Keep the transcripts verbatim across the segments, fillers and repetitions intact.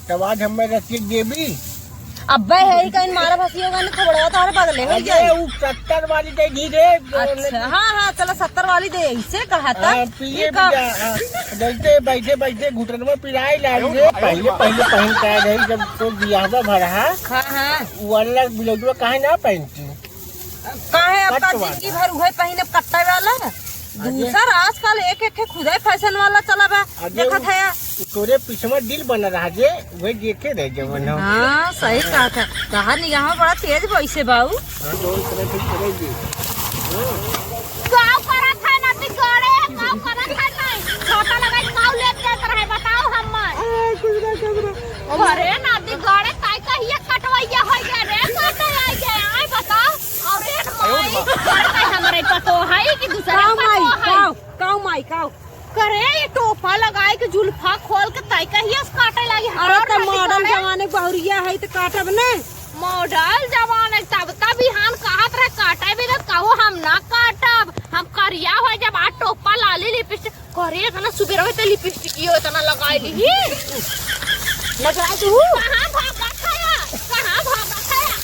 तब आज हमें रसिक देवी। अब्बे है ही कहीं मारा फंसी होगा ना, थोबड़वा तोहरे बगले हो अरे, जाए। उ सत्तर वाली दे दी रे। अच्छा, हाँ, हाँ, चलो सत्तर वाली दे, इसे कहा था। हाँ, पिए ये का भी जा, हाँ, जैसे बैठे, बैठे घुटनवा पिराए लाग रे। पहले, पहले पहन के आ रही, जब तो बियाहवा भरा। हाँ, हाँ। वो वाला ब्लाउजवा काहे ना पहनती? काहे अब का कट वाला। जिंदगी भर उहे पहिने कट्टा वाला? अरे। दूसर आजकल एक एक के खुदे फैशन वाला चला बा। अरे देखत वो है। तोरे पिछवा दिल बना रहा जे, वही देखे रह जवन हो। हाँ, सही कहा था। कहा निगाह बड़ा तेज वैसे बाऊ। हाँ, तो इस तरह से करेगी। हाँ। काव करत है ना बिगड़े, काव करत है नहीं। छोटा लगा काव लेत जात रहे, बताओ हम्मर। आ, कुछ ना, कुछ ना। अरे ना बिगड़े, ताई कहिए कटवैया हो गया रे, काटे आई गया, आई बताओ। अरे माई, करते हमरे पतो है कि दूसरे काव पतो माई, है। काव, काव माई, काव। करे ये टोपा लगाए के जुल्फा खोल के ताई कहिए से काटे लागी। अरे हमार तो तो मॉडर्न बिगड़े। जमाने बहुरिया है तो काटब ने। मॉडल जमाने तब तब बिहान कहत रहे काटे भी न कहो हम ना काटब, हम करिया हो जब आ टोपा लाली लिपस्टिक करे इतना सुबेरवे ते लिपस्टिक यो इतना लगाई ली। लगाई तू। कहाँ भागा खाया? कहाँ भागा खाया?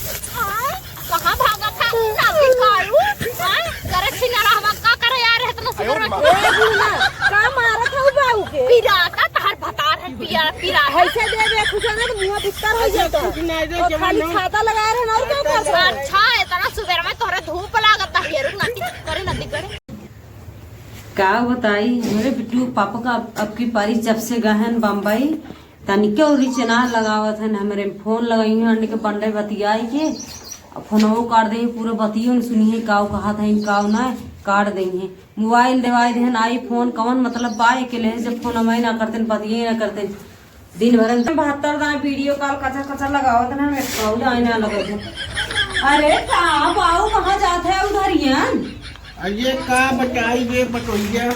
आय, कहाँ भागा खा? ना बिकारू। आय, करे छिना रहवा का करे यार इतना सुबेरवे। ए बुना, का मारत हऊ बाऊ के? पिराता तहर भतार है पिया, पिराता। ऐसे दे दे कुछ ना तो मुंह बिस्तर हो जाता। कुछ ना दे और खाली जवान। छाता लगा रहे ना और क्या करता? अच्छा, इतना सुबेरवे तोहरे धूप लागत है, रुक ना, करे ना, करे। का बताई, हमरे बिट्टू पापा का अब, अब की पारी जब से गए हैं बम्बई, तनिके उरी चेनार लगावत हैं, हमरे फोन लगाई हैं, अन्य के बंडे बतियाई के, अब फोनवो काट दे, पूरा बतियो न सुनी है, काव कहा था, काव ना काट दे हैं। मोबाइल देवाई दे हैं, iPhone, कवन मतलब बा, के ले जब फोन हमारे ना करते, बतिये ना करते। दिन भर अंदर बहत्तर दाएं वीडियो कॉल कचर कचर लगावत ना, हमें कॉल आए ना लगत है। अरे का बाऊ कहाँ जात है उधरियन? अरे का बताई रे बटोहिया,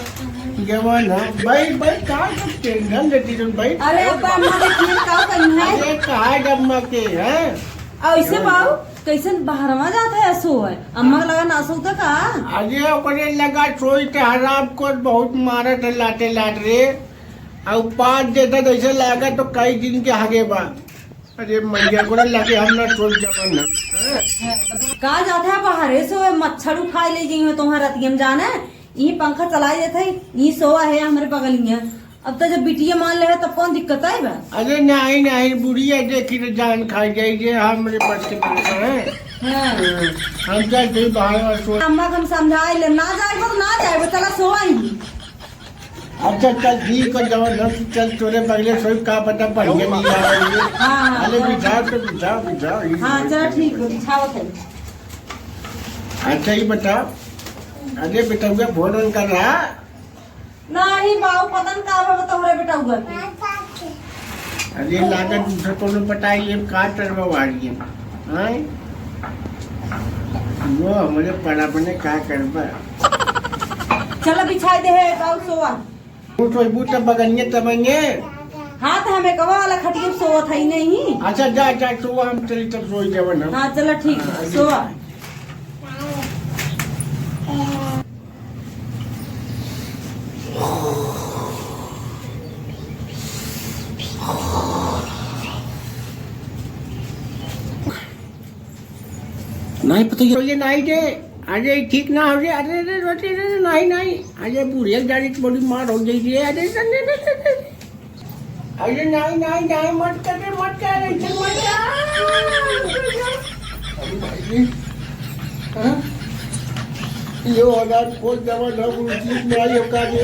जवान है। भाई, भाई, का सब टेंशन लेती तुम भाई? अरे अब्बा अम्मा के फिर का कही है? अरे कहा जब माँ के है? ऐसे बाऊ कैसन बहरवा जात है असो है? अम्मा के लगा ना असो तो का? अरे ओकरे लगा सोई ते हराम को बहुत मारत है लाते लात रे। अउ पाद देता जैसे लागा तो कई दिन के आगे बा। अरे मैया को लगे हम ना सोच जवन ना। हाँ? का जात है बाहरे से ओए मच्छर उखाए ले गई हो तोहार रतियम जाने। ई पंखा चलाई देत है, ई सोवा है हमरे बगलिया। अब तो जब बिटिया मान ले है तब कौन दिक्कत आई बा? अरे नहीं, नहीं, बुढ़िया देखी तो जान खा जाई जे हमरे बस के बात है। हाँ। हम चल गई बाहर और सो। अम्मा के हम समझाए ले, ना जाए तो ना जाए, चला सोवा ही। अच्छा, चल ठीक है, जवन हम चल तोरे बगले सोई, का पता बढ़िया नहीं आ रही है। हाँ, हाँ, अरे हाँ। बिछाओ तो बिछाओ, बिछाओ, ये हाँ, चलो ठीक है, बिछाओ फिर। अच्छा, ये बता, अरे बेटउआ फोन वोन कर रहा? नहीं बाऊ, पता न का भवा तोहरे बेटउआ के। अरे लागत दूसर कोनो पटाई लेब, का करबा वाली है? हैं? वो हमरे पड़ा बने का करबा? चलो बिछाई दे है बाऊ सोवा। तू सोइबू तब बगनिया तबंगे। हाँ, तो हमें कवा वाला खटिया सोवत है नहीं। अच्छा, जा, जा, सोवा, हम चली तब सोई जावन हम। हाँ, चलो, ठीक है, हाँ, सोवा। नहीं पता ये। तो ये नहीं दे, अरे ठीक ना हो रे, अरे, अरे, अरे, अरे, नहीं, नहीं, अरे बूढ़े जाने की बड़ी मार हो गई रे, अरे, अरे, अरे, अरे, अरे। अरे नहीं, नहीं, नहीं, मत कर रे, मत कर, ऐसे मत कर। अरे भाई रे, हाँ? यो हजार को जमा ना, वो चीज में आई हो का दे।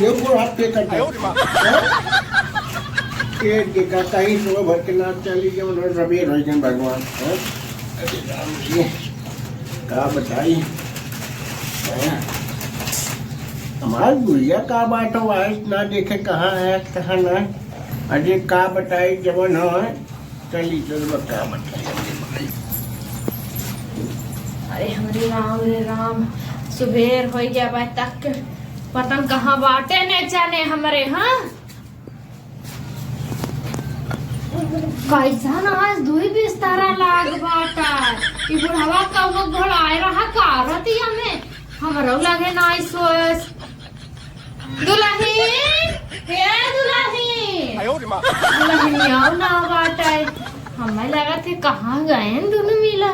ये को हाथ पे कर दे। हाँ? ये देखा, कहीं सुबह भर के नाच चली गए, उन्होंने रबे रह गए भगवान। हाँ? अरे राम जी, का बताई? हाँ? हमार गुड़िया का बात हो, आज ना देखे कहाँ है, कहाँ ना। अरे का बताई, जवन हो, चली, चल, बता, बता, जल्दी, बता। अरे हमरे राम रे राम, सुबेर होइ गया बा तक पता न कहाँ बाटे ने जाने हमरे, हाँ? कैसन आज दुई बिस्तारा लाग बाटा। ई बुढ़वा कौनो घोड़ाए रहा का रतिया में, हमरो लगे नाई सोएस। दुलहिन, हे दुलहिन, दुलहिनियाउ ना बाटे। हमें लगत है कहाँ गएन दुनू मिला।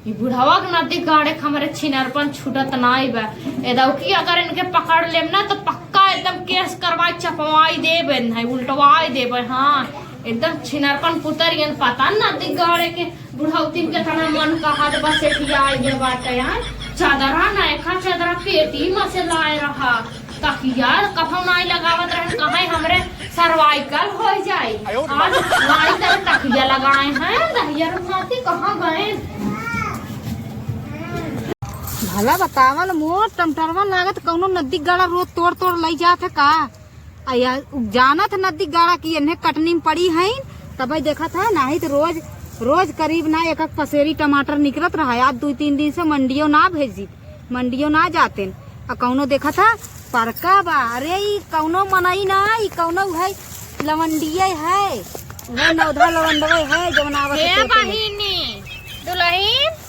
ई बुढ़वा के नदी गाड़े के हमरे छिनरपन छूटत नाई बा। ए दौकी अगर इनके पकड़ लेम ना तो पक्का एकदम केस करवाई चपवाई देबे, नहीं उल्टवाई देबे। हाँ, एकदम छिनरपन पुतर इयन पता नदी गाड़े के। बुढ़ौती के तना मन कहत बा सेठिया आइए बाटे। हाँ, चादरा नयका चादरा पेटी में से लाए रहा। तकिया कभो नाई लगावत रहन, कहे हमरे सर्वाइकल हो जाई। आज नाई तर तकिया लगाए हैं, दहिया रुमाती कहाँ गए? भला बतावल मोर टमटरवा लागत कौनो नदी गाड़ा रोज तोड़ तोड़ लई जात है का? आ या जानत है नदी गाड़ा की एन्हे कटनी में पड़ी हैं, तबे देखत है, नाही तो रोज, रोज करीब ना एक एक पसेरी टमाटर निकलत रहा। आज दू तीन दिन से मंडियो ना भेजी। मंडियो ना जातेन। आ कौनो देखत ह, परका बा। अरे, ई कौनो मनई ना, ई कौनो उहै लवंडिये है। उहै नौधा लवंडवे है, जौन आवत हे है तोते में। बहिनी, दुलहिन।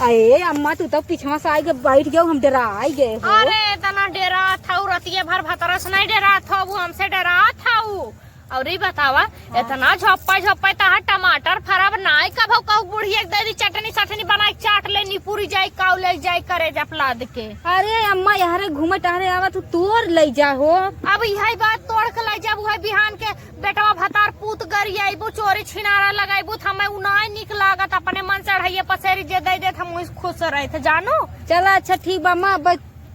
अरे अम्मा, तू तो पिछवा से आइके बैठ गयो, हम डेराइ गए हो। अरे, एतना डेरात हऊ, रतिया भर भतरा से नहीं डेरात हऊ, हमसे डेरात हऊ। अउर ई बतावा, हाँ। एतना झोप्पा झोप्पा तहार टमाटर फरब नाई, कभो कहू बुढ़िया के दे दी चटनी सटनी बनाई, चाट ले, निपुरी जाई, काऊ ले जाई, करेजा प लाद के। अरे अम्मा, यहरे घूमे टहरे आवा, तू तोड़ ले जा हो। अब इहै बात तोड़ के ले जाब, उहै बिहान के बेटवा भतार पूत गरियाइबू, चोरी छिनारा लगाइबू, त हमें उ नाई निक लागत, अपने मन चढ़ैया पसेरी जे दे देत, हम उस खुश रहत, जानू। चला अच्छा ठीक बा अम्मा, अब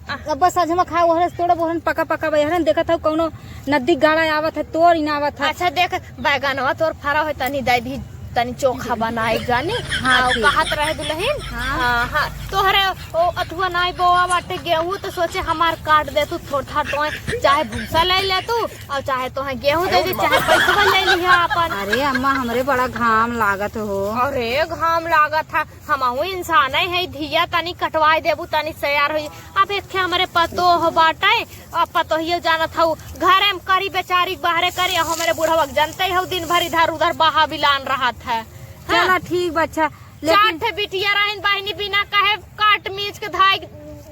आ। अब बस आज हम खाए ओहरे से तोड़ब, ओहरन पका पका बा, एहरन देखत हऊ कौनो नदी गाड़ा आवत है, तोड़ ही ना आवत है। अच्छा देख, बैगनवा तोर फरा है, तनी दे दी, तनी चोखा बनाए जानी। हाँ, हाँ, उ ठीक। कहत रहे दुलहिन, हाँ। आ, हाँ, तोहरे ओ अथुआ नाई बोआ बाटे गेहूं, तो सोचे हमार काट दे तू थोड़ था, तोहे चाहे भूसा ले ले तू, अउर चाहे तोहे गेहूं दे दी, चाहे पैसवा ले लिहा अपन। अरे अम्मा, हमरे बड़ा घाम लागत हो। अरे घाम लागत है, हमहू इंसाने है, धिया तनी कटवाए देबू, तनी सयार होई। अब एक ठे हमरे पतोह बाटे, अब पतोहियो जानत हऊ, घरे में करी बेचारी, बाहरे करी, अब हमरे बुढ़वा के जानते हऊ, दिन भर इधर उधर बहा बिलान रहत है। हाँ। चला ठीक बा, अच्छा, लेकिन चार ठे बिटिया रहन बहिनी, बिना कहे काट मीच के धाई,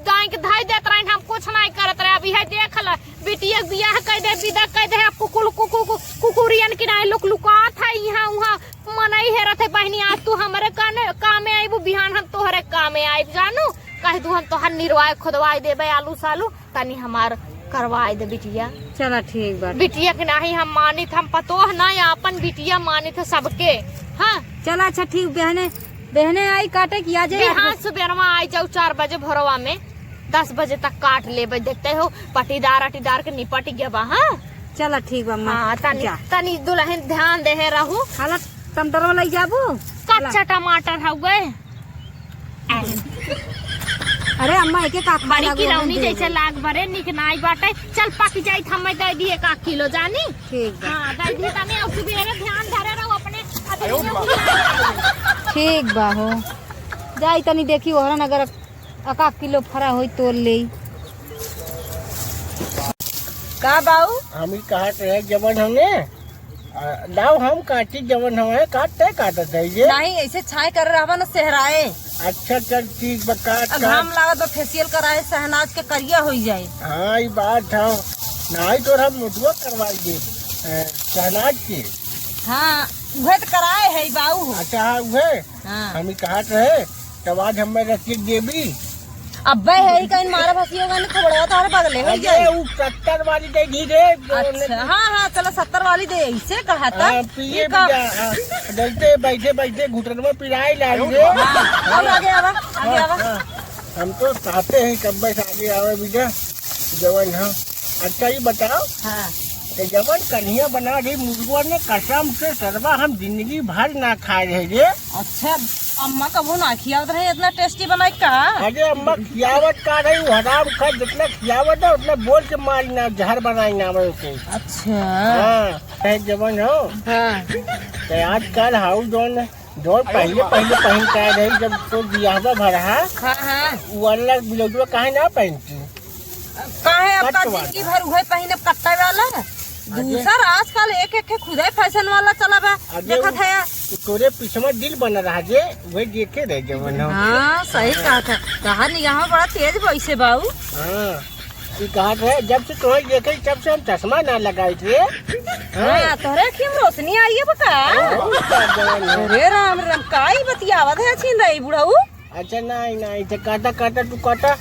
दाई के धाई देत रहन, हम कुछ नहीं करत रहे। अब इहे देख ल, बिटिया के बियाह कइ दे, विदा कइ दे, अब कुकुल, कुकु-, कु-, कुकुरियन की नाई लुक लुकात है, इहाँ उहाँ मनई हेरत है बहिनी, आज तू हमरे काने, कामे आइबू, बिहान हम तोहरे कामे आइब, जानू। कह दू हम तोहर निरवाए खोदवाए देबे आलू सालू, तनी हमार करवाए दे बिटिया। चला ठीक बा। बिटिया के नाही हम मानित, हम पतोह ना, आपन बिटिया मानित है सबके। हाँ। चला अच्छा ठीक, बहने, बहने आई काटे की आ जाए। बिहान सुबेरवा आई जाऊ चार बजे भोरवा में, दस बजे तक काट लेबे, देखते हो पटीदार अटीदार के निपट गया बा। हाँ। चला ठीक बा अम्मा। हाँ, तनी, जा। तनी दुलहिन ध्यान देहे रहू। हालत टमाटरवा लई जाबू? कच्चा टमाटर हउए। अरे अम्मा, एके का खा बड़ी लागो, किलौनी जैसे लाग बरे, निक नाई बाटे। चल पक जाई, हमें दे दी एक आध किलो जानी। ठीक बा। हाँ, दे दी तनी, अउर सुबेरे ध्यान धरे रहू अपने। ठीक बा हो। जाई तनी देखी ओहरन अगर अका किलो फरा होई तोड़ लेई। का बाऊ? हम ई कहत रहे जवन हमें, आ, लाओ हम काटी जवन हमें, काटते काटत है ये। नहीं, ऐसे छाए कर रहबा न सेहराए। अच्छा चल ठीक बा, काट, अब काट। घाम लागत बा, फेशियल कराए शहनाज के करिया होई जाए। हाँ, ई बात है। नहीं तो हम मुदुआ करवाई दे, ए, शहनाज के। हाँ, उहे तो कराए है बाऊ। अच्छा, हाँ, उहे। हाँ। हम ही कहत रहे, तब आज हमें रसीद देबी। अब्बे है ही कहीं मारा फंसी होगा, नहीं खबड़वा तारे बगले हो अरे, जाए। उ सत्तर वाली दे दी रे। अच्छा, हाँ, हाँ, चलो सत्तर वाली दे, इसे कहा था। हाँ, पिए ये भी का जा, हाँ, जैसे बैठे, बैठे घुटनवा पिराए लाग रे। हाँ, अब आगे आवा, आगे हाँ, आवा। हाँ। हम तो चाहते हैं कब से आगे आवे बीजा, जवन हम। अच्छा, ये बताओ, हाँ। ये जवन कन्हिया बना रही मुर्गवा ने, कसम से सरवा हम जिंदगी भर ना खाए रहे रे। अच्छा, अम्मा कबो ना खियावत रहे इतना टेस्टी बनाई का? अरे अम्मा खियावत का रही, वो हराम खा जितना खियावत है उतना बोल के मारी ना, जहर बनाई ना आवे उसे। अच्छा। हाँ, चाहे जवन हो। हाँ। तो आजकल हाउ जौन जो पहले, पहले पहन के आए रही, जब तो बियाहवा भर हा, हाँ, हाँ। वो वाला ब्लाउजवा काहे ना पहनती? काहे अब कट का वाला। जिंदगी भर उहे पहिने कट्टा वाला? अरे। दूसर आजकल एक, एक के खुदे फैशन वाला चला बा। अरे देखत वो है। तोरे पिछवा दिल बना रहा जे, वही देखे रहे जवन हो। हाँ, सही कहा था। कहा नहीं, यहाँ बड़ा तेज वैसे बाऊ। हाँ। ई कहत रहे, जब से तोहई देखे, तब से हम चश्मा ना लगाई थे। हाँ, तोहरे अखिया में रोशनी आई है बका? हाँ, बहुत ज्यादा है। अरे राम राम, काई बतियावत है छिनरई बुढ़ऊ? अच्छा, नहीं, नहीं, तो काटा, काटा, तू काटा।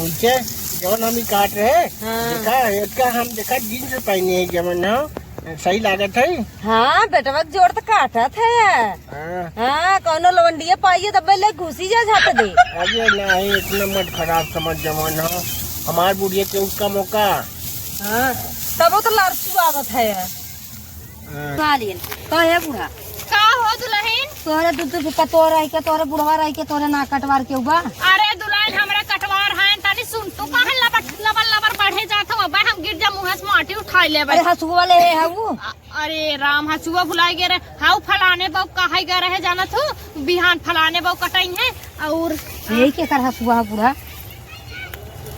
उनसे जौन हम ही काट रहे, हाँ। देखा, इसका हम देखा, जींस पहनी है, जवन हो, सही लागत है। हाँ, बेटवा के जोड़ तो काटत है। हाँ। हाँ, कौनो लवंडिया पाइए, तब ले घुसी जा झट दे। अरे नहीं, इतना मत खराब समझ जवन हो, हमार बुढ़िया के उसका मौका। हाँ, तब वो तो लड़सू आवत है। हाँ। सालिन, कहे बूढ़ा। का हो दुलहिन? तोहरे दू दू पतोह रह के, तोहरे बुढ़वा रह के, तोहरे ना कटवार के बा? अरे दुलहिन, हमरा कटवार है, तनी सुन, तू काहे लबर, लबर, लबर बढ़े जात हो? अबे हम गिर जा, मुँह से माटी उठाई लेबे। अरे हसुआ वाले है, है वो? अ-, अरे राम, हसुआ भुलाई गए रहे। हाउ फलाने बाबू कहाँ गए रहे, जानत हो? बिहान फलाने बाबू कटाई है। और यही के कर हसुआ है बूढ़ा?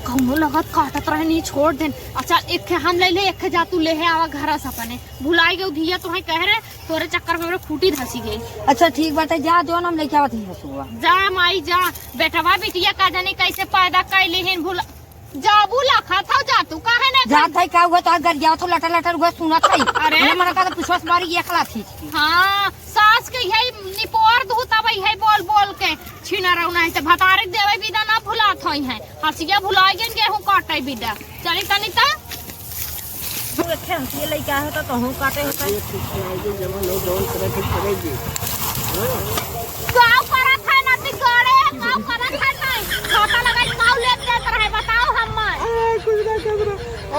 कौनो लगत काटत रहे, नहीं छोड़ देन। अच्छा, एक खे हम ले ले, एक खे जा तू ले है आवा घर से अपने। भुलाई गए धिया, तोहे कह रहे, तोरे चक्कर में हमरे खूटी धसी गई। अच्छा ठीक बाटे, जा जौन हम लेके आवत ही हसुआ। जा माई जा, बेटवा बिटिया का जाने कैसे पैदा कैले हैं, भुला जाबू लखा था, जा तू काहे ना जात है का हुआ, तो गरियावत हो लटर लटर हुआ सुनत है। अरे। ये मन का तो पुछवस बारी एक लाठी। हाँ, सास के यही निपोर दू तब यही बोल बोल के छीना रहू, नहीं तो भतारे के देवे विदा ना भुलात होई है। हसिया भुला गए गेहूं काटे विदा। चली तनी त। तू एक ठे हसिया लइका है तो तोहूं काटे होता है। गाँव करत है ना ती गड़े, गाँव करत है नहीं। खाता लगाई माऊ लेत देत रहे, बताओ हम।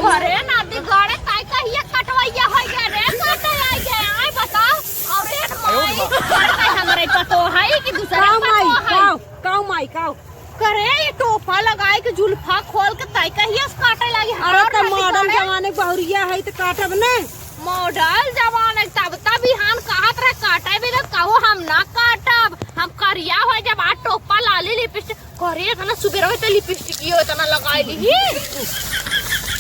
अरे ना ती गड़े, ताई कहिए कटवैया हो गए रे, काटे आई गए, आई बताओ। और एक माई, करत है हमरे पतो है कि दूसरे काऊ माई, पतो है। काऊ, काऊ माई, काऊ। करे, ये टोपा लगाए के जुल्फा खोल के ताई कहिया से काटे लागी। अरे हमार तो नाती मॉडर्न करे। जमाने बहुरिया है तो काटब ने। मॉडल जमाने तब तब बिहान कहत रहे काटे भी तो कहो हम ना काटब, हम करिया हो जब आ टोपा लाली लिपस्टिक करे इतना सुबेर में तो लिपस्टिक यो इतना लगाई ली।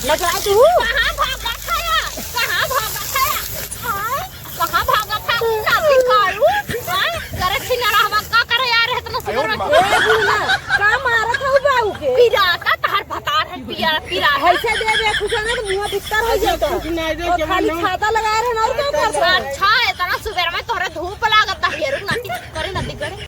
लगा दू। कहाँ भागा खाया, कहाँ भागा खाया? हाँ? कहाँ भागा था? नाती कारू? हाँ? करे छिनरा हवा का करे यार है इतना सुबह में? ए, बुढ़िया, का मारत हऊ बाऊ के? पिराता तहर भतार है, पिया, पिरा। ऐसे दे दे, कुछ ना तो मुंह भीतर हो जाता। कुछ नहीं दे, और जवान खाली हो। छाता लगा रहे ना, और क्या कर रहे? अच्छा, इतना सुबह में तोहरे धूप लागत है, ये रुक नाती, करे नाती, करे।